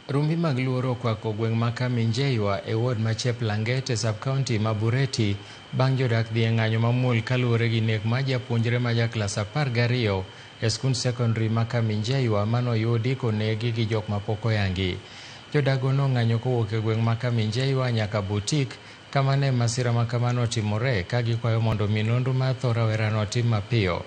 Rumbi mag luoro okwako gweng' ma Kaminjeiwa e ward ma Cheplanget e sub-county ma Bureti bang' jodak dhi e ng'anyo mamuol kaluwore gi nek mar japuonjre ma ja klas 12 e skund sekondari ma Kaminjeiwa manoyudi konegi gi jok mapok oyangi. Jodak go nong'anyo kowuok e gweng' ma Kaminjeiwa nyaka Butik kama ne masira ma kamano otimore ka gikwayo mondo mi nonro mar tho rawerano otim mapiyo.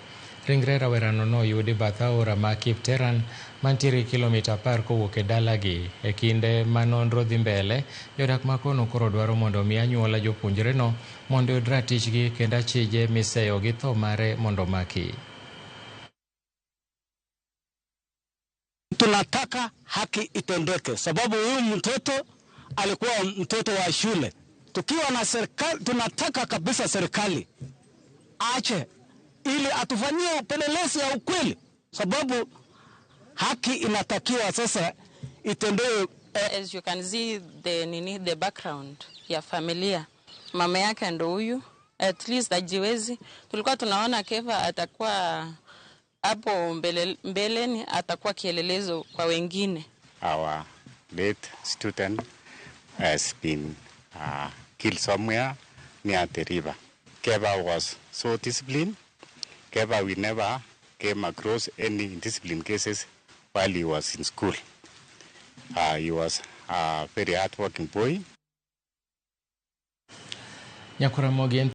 Ringre rawerano noyudi bath aora ma Kipteran mantiere kilomita 10 kowuok e dalagi. E kinde ma nonro dhi mbele, jodak ma kono koro dwaro mondo omi anyuola jopuonjreno mondo oyud ratichgi kendo achije miseyo gi tho mare mondo omaki. Tunataka haki itendeke, sababu huyu mtoto alikuwa mtoto wa shule. Tukiwa na serikali, tunataka kabisa serikali ache ili atufanyie upelelezi ya ukweli, sababu haki inatakiwa sasa itendewe. As you can see the nini, the background ya familia, mama yake ndo huyu, at least ajiwezi. Tulikuwa tunaona Keva atakuwa hapo mbele, mbeleni atakuwa kielelezo kwa wengine. Our late student has been killed somewhere near the river. Keva was so disciplined. Keva, we never came across any indiscipline cases while he was in school. He was a very hardworking boy. Nyakwar Ramogi en